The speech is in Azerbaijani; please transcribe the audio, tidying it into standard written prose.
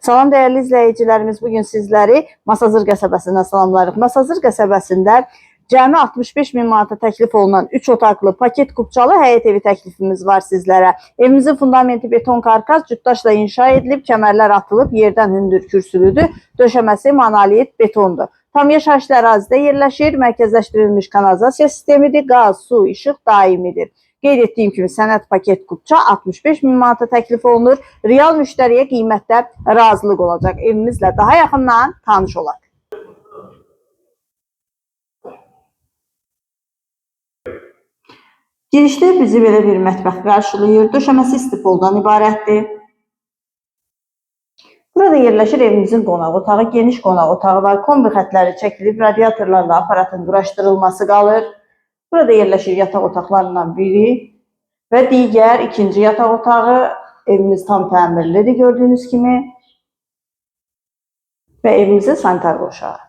Salam dəyərli izləyicilərimiz, bu gün sizləri Masazır qəsəbəsindən salamlayırıq. Masazır qəsəbəsində cəmi 65 min manata təklif olunan 3 otaqlı paket kupçalı həyət evi təklifimiz var sizlərə. Evimizin fundamenti beton karkas, cütdaşla inşa edilib, kəmərlər atılıb, yerdən hündür kürsülüdür, döşəməsi monolit betondur. Tam yaşayışlı ərazidə yerləşir, mərkəzləşdirilmiş kanalizasiya sistemidir, qaz, su, işıq daimidir. Qeyd etdiyim kimi sənəd paket kupça 65 min manata təklif olunur. Real müştəriyə qiymətdə razılıq olacaq. Evimizlə daha yaxından tanış olaq. Girişdə bizi belə bir mətbəx qarşılayır. Döşəməsi istipoldan ibarətdir. Burada yerləşir evimizin qonaq otağı. Geniş qonaq otağı var. Kombi xətləri çəkilib, radiatorlarla aparatın quraşdırılması qalır. Burada yerləşir yataq otaqlarından biri və digər ikinci yataq otağı. Evimiz tam təmirlidir gördüyünüz kimi. Və evimizin sanitar qovşağı.